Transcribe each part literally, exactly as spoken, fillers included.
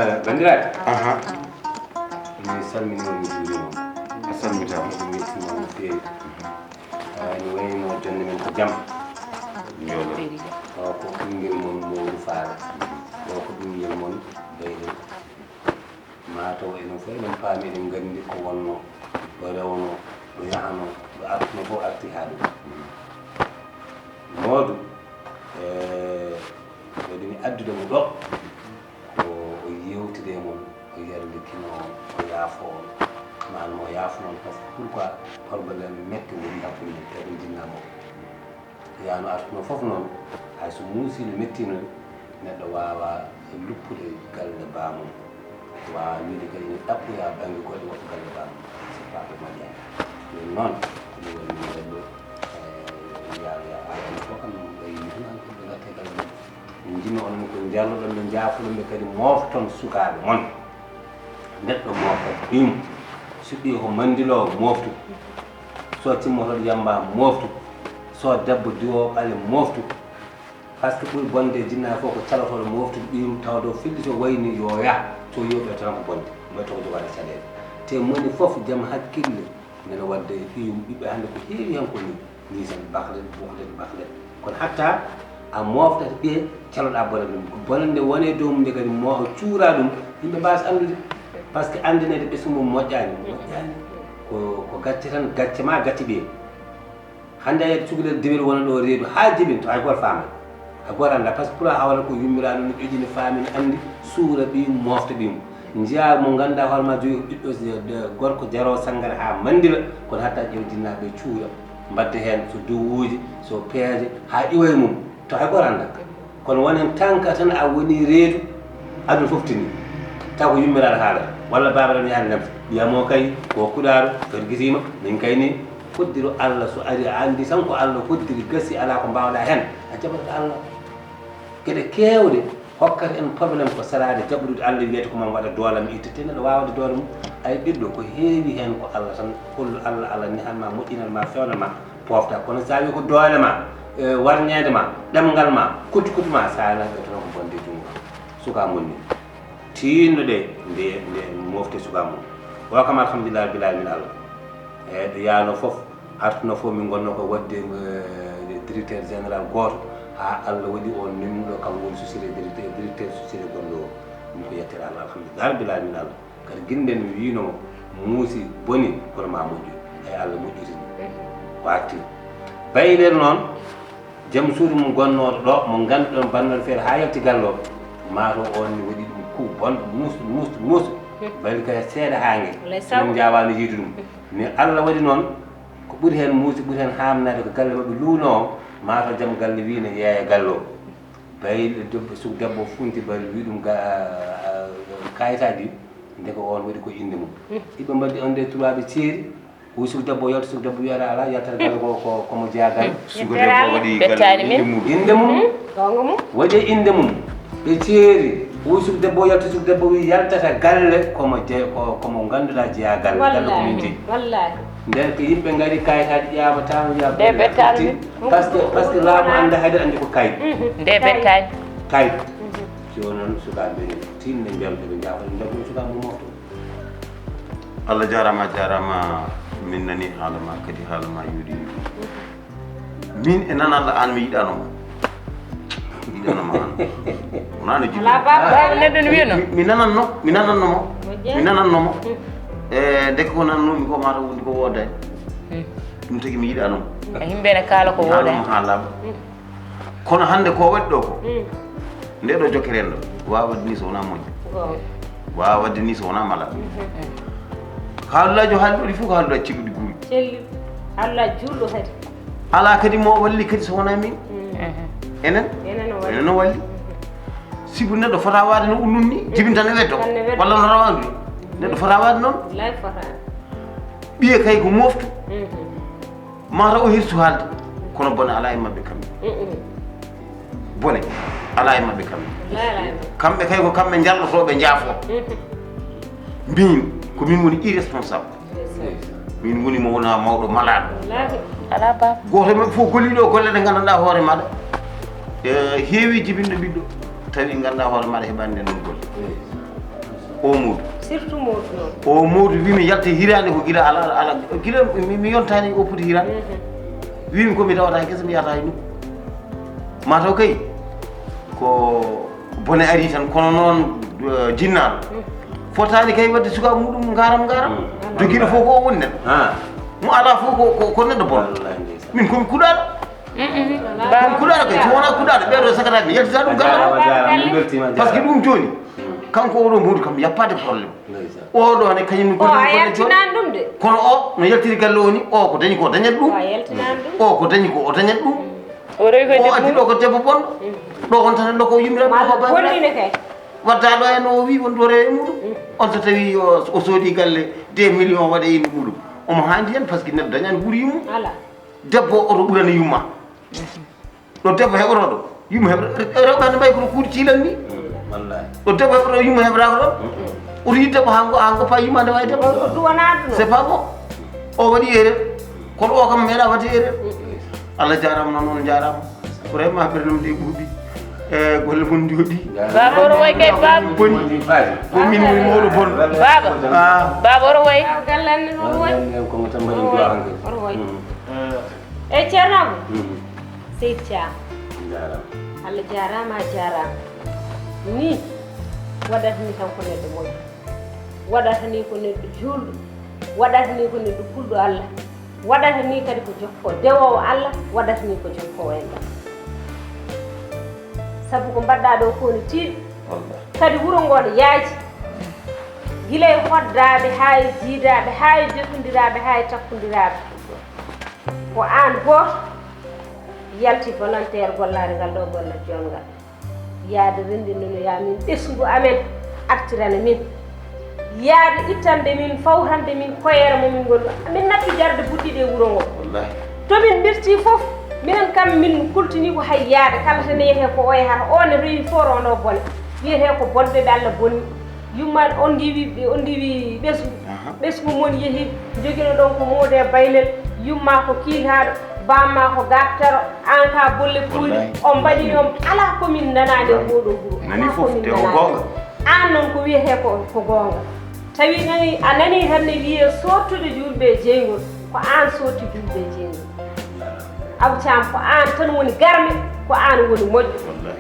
Bandiraɓe, aha, mi salmini on, mi juurima on. A salmitaama. Mi weltima on no feewi. Ah, ene wayno jonde men ko jam. Jooɗo. O ko ɓinngel mon Mowdo Faal. O ko ɓinngel mon Bayel. Mataw enen fof eɗen paami, eɗen nganndi ko wonno, ko rewno, ko yahno, ko artuno fof arti haa ɗo. Mowdo, e, waɗi mi addude mo ɗo, ko o yewtide e mon, o yerliki mo, o yaafo on. Maan mo yaafo noon, par ce que pourquoi problème mette woni hakkunde men, kadi jinnaa mo. Yaano artuno fof noon, hay so muusi no metti noon, neɗɗo waawa luppude galle baamum. Waawa wiide kadi ene ɗaɓɓoya bannge goɗɗo waɗa galle baamum. C'est pas ko moƴƴani. Ɗum noon, ko ɗum woni min ngallu, eh, ya, ya, ya, fof kam, ɓe yimɓe noon, ɓe ngatte galle mum. Min njinno onon ko njalluɗon ɓe, njaafuɗon ɓe kadi moofton sukaaɓe mon. Neɗɗo moofta ɗum. So ɗi ko manndiloowo mooftu. So timmotooɗo yamba mooftu. So debbo diwoowo ɓale mooftu. Par ce que ɓuri bonde e jinnaɓe fof ko calotooɗo mooftude ɓiyum tawa ɗo filli so wayni yo yah, so yooɓe tan ko bonde. Mbaɗi to ko jogaade caɗeele. Te moni fof jam hakkille. Nana waɗde e fiyum ɓiɓɓe hannde ko heewi heen ko nii, miisan baklet, buklet, baklet. Kono hatta a mooftat ɓiye, caloɗaa bonande mum. Ko bonande wone dow mum nde kadi mo cuuraa ɗum, yimɓe mbaasa anndude. Par ce que anndineede ɓesngu mum moƴƴaani, moƴƴaani. Ko, ko gacce tan, gacce ma, gacce ɓiye. Hannde a yiyat cukalel dewel wona ɗo reedu haa jibin, to hay gooto faamay. Hay gooto anndaa, par ce que pulaa hawra ko yummiraa ɗum, ɓe ƴoƴini faami, ne anndi, suura ɓiyum, moofta ɓiyum. Njiyaa mo ngannduɗaa hoore ma jogii ko ɓiɗɗo de, gorko jaroowo sanngara haa manndila, kono hatta ƴeew jinnaaɓe cuura, mbaɗde heen so duwuuji, so peeje, haa iwa e mum, to hay gooto anndaa. Kono wonen tanka tan a woni reedu, aduna fof tini. Taw ko yummiraaɗo haalata, walla baaba tan yaani nam, ɓiya mo kay, ko kuɗaaɗo, fergitiima, min kay ni, hoddiro Allah so ari a anndi tan ko Allah hoddiri gasi, alaa ko mbaawɗaa heen, a jaɓata Allah. Geɗe keewɗe hokkata en problème ko saraade jaɓude Allah wiyata ko maa mi waɗa doole am itta, te neɗɗo waawde doole mum. Ay ɓiɗɗo, ko heewi heen ko Allah tan, hollu Allah, Allah nehan ma, moƴƴinan ma, fewnan ma, pofta. Kono so a wi ko doole ma, e, warñeede ma, ɗemngal ma, kutu kutu ma, so a nani ɗo tan ko bonde junngo kam. Suka mum ni. Tiinno ɗe, nde, nde mofte suka mum. O kam alhamdulillah rabbil alamin Allah. E, ɗo yaano fof, artuno fof min ngonno ko waɗde, eh, directeur général gooto, haa Allah waɗi o nemi ɗo kam woni société directeur, directeur société gonɗo o. Ɗum ko yettere Allah, alhamdulillah rabbil alamin Allah. Kadi ginde mi wiino mo, muusi, boni, kono ma moƴƴu. Ay Allah moƴƴitini. Ko arti. Bayɗen noon, jom suudu mum gonnooɗo ɗo, mo ngannduɗon bannoɗo feere haa yalti galle o, maa to on ne waɗi ɗum ku bonɗo, muusɗo, muusɗo, muusɗo. Bayli kadi seeɗa haa nge. Min njaawaano yiide ɗum. Ni Allah waɗi noon, ko ɓuri heen muusi, ɓuri heen haamnaade ko galle maɓɓe luuno o, maa to jom galle wii ne yeeya galle o. Bayli debbo, suk debbo funti bayli wii ɗum ga, kayitaaji, ndeke on waɗi ko innde mum. Iɓe mbaɗi on de trois ɓe ceeri, o suk debbo yalta, suk debbo wiyata alaa, yaltata galle ko, ko, ko mo jeyaa galle. Suka debbo waɗi galle innde mum. Innde mum. Goonga mum. Waɗi innde mum. Ɓe ceeri. O suk debbo yalta, suk debbo wi yaltata galle ko mo je-, ko, ko mo ngannduɗaa jeyaa galle. Galle ko min jeyi. Wallaahi. Nden ko yimɓe ngari kayitaaji ƴaama tan wiya. Nde bettaani min. Parce que, parce que laamu annda hayde anndi ko kayit. Nde bettaani. Kayit. Si o noon sukaaɓe ɓe tinno njamde ɓe njaafa ɗum, njaafa ɗum sukaaɓe mum mofto. Allah jaaraama, a jaaraama, min nani haala ma, kadi haala ma yooɗi. Min e nanal an mi yiɗano ma. Mi yiɗano ma an. Wona no jiɗi. Ala baba. Baba neɗɗo no wiyano. Mi, mi nananno, mi nananno mo. Mi nananno mo. E ndeke ko nannomi ko mata wondi ko wooday. Hmm. Ɗum tagi mi yiɗano mo. E yimɓe ne kaala ko wooday. Mi yiɗano mo ha laaɓa. Kono hannde ko waɗi ɗo ko, nde ɗo jokke renndo, waawa waɗde ni so wonaa moƴƴo. Waawa waɗde ni so wonaa mala. Haalulaajo haali ɗo ɗi fof ko haalulaaji cigguɗi guuɗi. Celli. Haalulaajo juulɗo kadi. Alaa kadi mo walli kadi so wonaa min. Enen? Enen o walli. Enen o walli. Sibu neɗɗo fota waade no ullun ni, jibinta ne weddo. Tan ne weddo. Walla no rawandu. Neɗɗo fota waade noon. Lay fota. Ɓiye kay ko moftu. Mata o hirsu haalde, kono bone alaa e maɓɓe kamɓe. Bone alaa e maɓɓe kamɓe. Alaa e maɓɓe. Kamɓe kay ko kamɓe njarlotooɓe njaafo. Min, ko min woni irresponsable. Min woni mo wona mawɗo malaaɗo. Wallaahi. Alaa baba. Gooto e maɓɓe fof golliiɗo golle ɗe nganndanɗaa hoore maaɗa. E heewi jibinɗo ɓiɗɗo, tawi nganndanɗaa hoore maaɗa heɓaani nden ɗon golle. O Moodu. Surtout Moodu noon. O Moodu wi mi yalti hiraande ko gila ala, ala, gila mi, mi yontaani o foti hiraande. Mhm. Wi mi ko mi tawata gese mi yahata e nokku. Ma taw kay ko bone ari tan, kono noon, eh, jinnaaɗo. Mhm. Fotaani kay waɗde sukaaɓe muɗum ngaram ngaram. Mhm. Jogiiɗo fof ko o woni neɗɗo. Ha. Mo alaa fof ko, ko, ko neɗɗo bon. Wallaay ndeysaan. Min ko mi kuɗaaɗo. Min kuɗaaɗo kay, so wonaa kuɗaaɗo, ɓeeɗo sakataɓe yaltita ɗum galle. Parce que ɗum jooni, kanko oɗo Moodu kam, y a pas de problème. Ndeysaan. Oɗo ne kañum ne O a golliri golle yaltinaani ɗum de. Kono o no yaltiri galle o ni, o ko dañi ko o dañat ɗum. O a yaltinaani ɗum. O ko dañi ko o dañat ɗum. O rewi koye O debbo addi ɗo mum. Ko debbo bonɗo. Ɗo on tan ɗo ko yimre Ma ko ɗo bonnine kay. Wadda ɗo en o wi won ɗo rewe muɗum. On so tawi o, o soodi galle deux millions waɗa inde muɗum. Omo haandi hen parce que neɗɗo dañani ɓuri yumma. Ala. Debbo oto ɓurani yumma. Ɗo debbo heɓoto ɗo, yumma heɓoto. Rewɓe hannde mbayi kono kuuɗi ciilan ni. Wallahi. Ɗo debbo heɓoto, yumma heɓotaako ɗon. Oto yiɗ debbo haa ngo, haa ngo faa yumma nde waawi debbo. Ɗum wonaa ɗum. C'est pas bon. O waɗi erreur. Kono o kam meeɗa waɗde erreur. Allah jaaraama noon, on njaaraama. Vraiment, ɓernde mum ɗi ɓuuɓi. E golle mon njooɗi. Baaba, oto woy kay, baaba. Boni. Ko min woni mawɗo bon. Baaba. Ah. Baaba, oto woy. Aw, galle amen, oto woy. Galle amen ko mo Tamba en du'a hankadi. Oto woy. Mm. Eh. Eyi, Ceerno Abou. Mm. Seydi Thiam. Jaaraama. Allah jaaraama, a jaaraama. Ni waɗata ni tan ko neɗɗo moƴƴo. Waɗata ni ko neɗɗo juulɗo. Waɗata ni ko neɗɗo kulɗo Allah. Waɗata ni kadi ko jokko dewoowo Allah, waɗata ni ko jokkoowo enɗam. Sabu ko mbaɗɗaa ɗo ko no tiiɗi. Wallahi. Kadi wuro ngo no yaaji. Gila e hoddaaɓe haa e jiidaaɓe, haa e jotondiraaɓe, haa e takkondiraaɓe. Ko aan gooto yalti volontaire gollaade ngal ɗo gollal joɗngal. Yaade renndinnoya min ɓesngu amen, artirana min. Yaade ittande min, fawtande min koyeere mo min ngoni. Min natti jarde buɗɗiɗe e wuro ngo. Wallahi. To min mbirti fof, minen kam min kultini ko hay yaade. Kala tan ne yehee ko oye hara, o ne rewi fof rondo bone. Wiyetee ko bonɓe ɓe Allah bonni. Yumma on ndiwi, on ndiwi ɓesngu. Aha. Ɓesngu mon yehi, jogino ɗon ko moode baylel, yumma ko kiikaaɗo, bamma ko gartaro, aan ka bolle puuɗi, Wallahi. On mbaɗi ɗon, alaa ko min nanaani e Wallahi. Ngoɗo wuro. Nani Alaa ko fof, min te ko nanaani. Goonga. Aan noon ko wiyetee ko, ko goonga. Tawi nani, a nani tan ne wiyee soottude juulɓe e jeyngol, ko aan sootti juulɓe e jeyngol. Abou Thiam, ko aan tan woni garme, ko aan woni moƴƴo. Wallahi.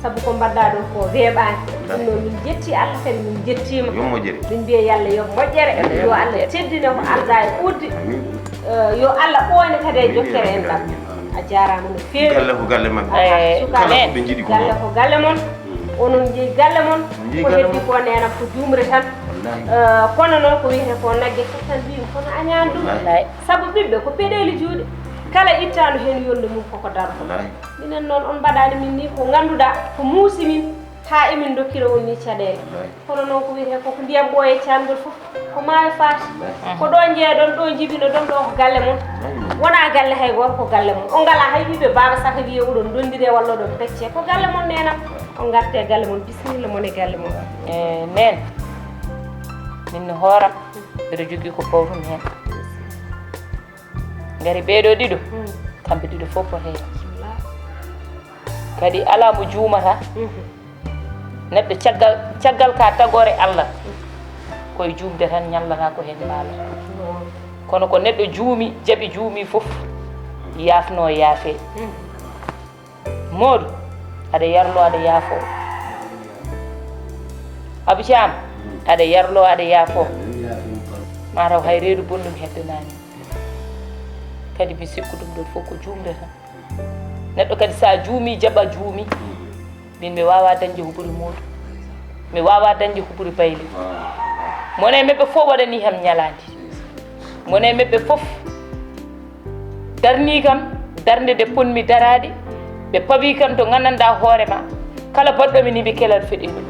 Sabu ko mbaɗɗaa ɗoo ko weeɓaani. Ɗum noon, min njetti Allah, kadi min njettiima. Yo moƴƴere. Min mbiya yo Allah yoɓ moƴƴere, yo Allah teddine ko arda e ɓurde. Amiin. Eh, yo Allah ɓooyne kadi e jokkere enɗam. Amiin. A jaaraama no feewi. Galle ko galle maɓɓe. Aha, eh, sukaaɓe. Kala ko ɓe njiɗi ko galle ko galle mon. Mm. Onon njeyi galle mon. Njeyi ko galle heddi mon. Ko neenam ko juumre tan. Wallahi. Eh, kono noon ko wiyetee ko nagge fof tan mbiimi kono añaani ɗum. Wallahi. Sabu ɓiɓɓe ko peɗeeli juuɗe. Kala ittaandu heen yolnde mum koko daro. Wallahi. Minen noon on mbaɗaani min ni ko ngannduɗaa ko muusi min haa emin ndokkira on ni caɗeele. Wallahi. Kono noon ko wiyetee ko, ko ndiyam ɓooye caangol fof ko maayo faati. Wallahi. Ko ɗo njeeɗon, ɗo njibinoɗon, ɗo ko galle mon. Wallahi. Wonaa galle hay gooto, ko galle mon. On ngalaa hay ɓiɓɓe baaba saka wiyee oɗon ndonndire walla oɗon pecce. Ko galle mon neenam. On ngartee galle mon, bisimilla mon e galle mon. Eh, neen, min no hooram, mbiɗa jogii ko pawtumi heen. Ngari ɓee ɗoo ɗiɗo, mm, kamɓe ɗiɗo fof ko heen. Wallaahi. Kadi alaa mo juumata. Mhm. Neɗɗo caggal, caggal ka tagoore Allah, koye juumde tan ñallata ko heen mbaalata. Noon. Kono ko neɗɗo juumi, jaɓi juumi fof, yaafno yaafee. Mhm. Moodu, aɗa yarlo, aɗa yaafo. Abou Thiam, aɗa yarlo, aɗa yaafo. Mataw hay reedu bonɗum heddanani. Kadi mi sikku ɗum ɗon fof ko juumde tan. Neɗɗo kadi sa juumi, jaɓa juumi. Min mi wawa dañde ko ɓuri Moodu. Mi wawa dañde ko ɓuri Bayli. Mone meɓɓe fof waɗani kam ñalaande. Mone meɓɓe fof darni kam darnde nde ponmi daraade, ɓe pawi kam to nganndanɗaa hoore ma, kala baɗɗo mi ni ɓe kelal feɗi ɗum.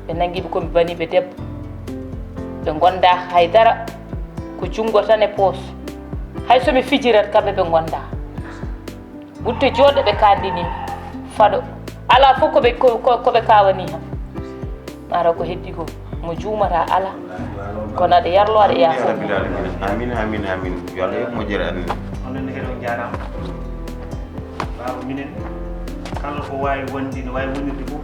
Ɓe nangi ɓe ko mi bani ɓe debbo, ɓe gonda hay dara, ko junngo tan e poos, hay so mi fijirat kamɓe ɓe gonda. Wutte jooɗo ɓe kandini mi. Faɗo. Alaa fof ko ɓe, ko, ko, ko ɓe kawani kam. Mataw ko heddi ko mo juumata alaa. Kono aɗa yarlo, aɗa yaafo. Amin, amin, amin, amin. Yo Allah yoɓ moƴƴere amin. Onon ne kadi on jaaraama. Baaba minen, kala ko waawi wonde, no waawi wonirde fof,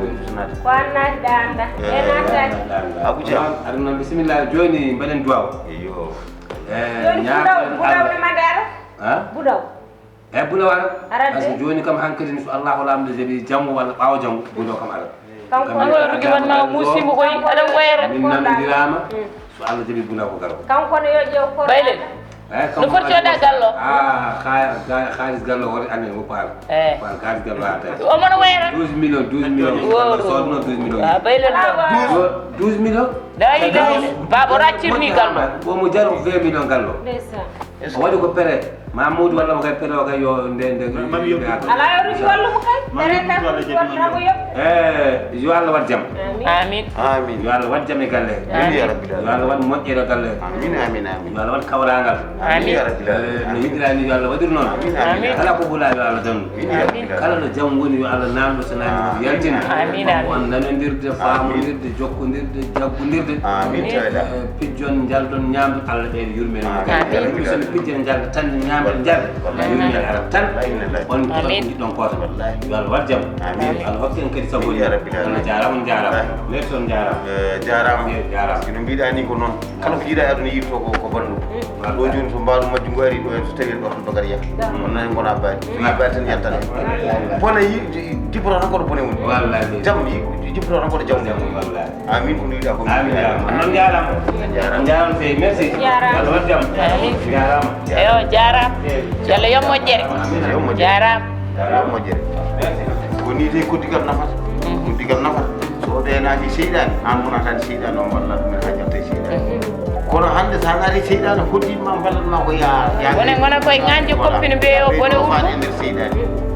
woni so naati. Ko an naati ɗa annda. E naataani. Abuja. Aɗa noon, bisimilla, jooni mbaɗen duwaw. Iyo. E, jooni ñaago Budaw, Budaw Allah. Ne mande ara? Ha? Budaw. E, Budaw ara. Ara de. Parce que jooni kam hankadi so Allahu laamɗo jaɓi janngo walla ɓaawo janngo, Budaw kam ara. Kanko kam woni. Aɗa waɗi wanna musiba koy, aɗa wayra. Min nanondirama. So Allah jaɓi Budaw ko garo. Kanko ne yo ƴeew ko. Baylel. Eyi, no foti coda gallo? Ah, kha-, kha-, khalis gallo wori amen o paal. Eh. Paal khalis gallo ha tawi. O mono wayra. Douze millions, douze millions. Woro. Sodno douze millions. Ah, baylel. Douze, douze millions. Dai, dai. Babo raccirni gallo. Bo mo jaro vingt millions gallo. Ndeysaan. O waɗi ko pere. Mamoudou walla mo kay pere o kay yo nde, nde. Mami yo. Ala yo ruji wallu mo kay. Pere kay ko wallu mo yo. Eh, yo Allah waɗ jam. Amin. Amin. Yo Allah waɗ jam e galle he. Amin ya rabbil alamin. Yo Allah waɗ moƴƴere galle he. Amin, amin, amin. Yo Allah waɗ kawraangal. Amin ya rabbil alamin. Eh, no yiɗira ni yo Allah waɗir noon. Amin, amin. Amin. Kala ko hula yo Allah dandu. Amin ya rabbil alamin. Kala no jam woni yo Allah nanɗo so nani yaltina. Amin, amin. On nanondirde, amin, faamondirde, jokkondirde, jaggondirde. Amin. Eh, pijjon, njaldon, ñaamdon, Allah ɓeyda yurmeende. Amin. Amin. Yimɓe so no pijja, njalda tan, ñaamda, njalda. Wallahi. Yurmeende ara tan. Wallahi. On, amin, jiɗɗon ko tan. Wallahi. Yo Allah waɗ jam. Amin. Allah hokku en kadi sago. Ya rabbil alamin. Allah jaaraama, on jaaraama. Wallahi. Merci, on jaaraama. Eh, jaaraama. Eh, jaaraama. Sino mbiɗa ni ko noon. Kala ko jiiɗa e aduna yiɗi to ko, ko balɗo. Wallahi. Ɗo jooni so mbaalu majjungu ari ɗo en so tawi en ɗo tan bagata yaha. Wallahi. On nani gona baali. So yi baali tan yantan. Wallahi. Bone yi, yi, jippata tan koto bone woni. Wallahi. Jam yi, jippata tan koto jam. Wallahi. Amin ko nuyɗa ko. Amin ya Rabbi. On jaaraama. On jaaraama. On jaaraama feewi. Merci. Jaaraama. Allah waɗ jam. Amin. Jaaraama. Eyo, jaaraama. Eyi. Yo Allah yoɓ moƴƴere. Amin. Yo moƴƴere. Jaaraama. Yo moƴƴere. Merci. Ko ni tawi koddigal nafata. Mhm. Koddigal nafata. So o ɓeenaaki seyɗaani, aan wonata seyɗaani, on walla ɗum en haa ƴetta e seyɗaani. Mhm. Kono hannde so a naati seyɗaani hoddiima ma, ballat ma ko yaa, yaa. Wona, wona koye ŋañde koppi no mbiye o bone ummo. E nder seyɗaani.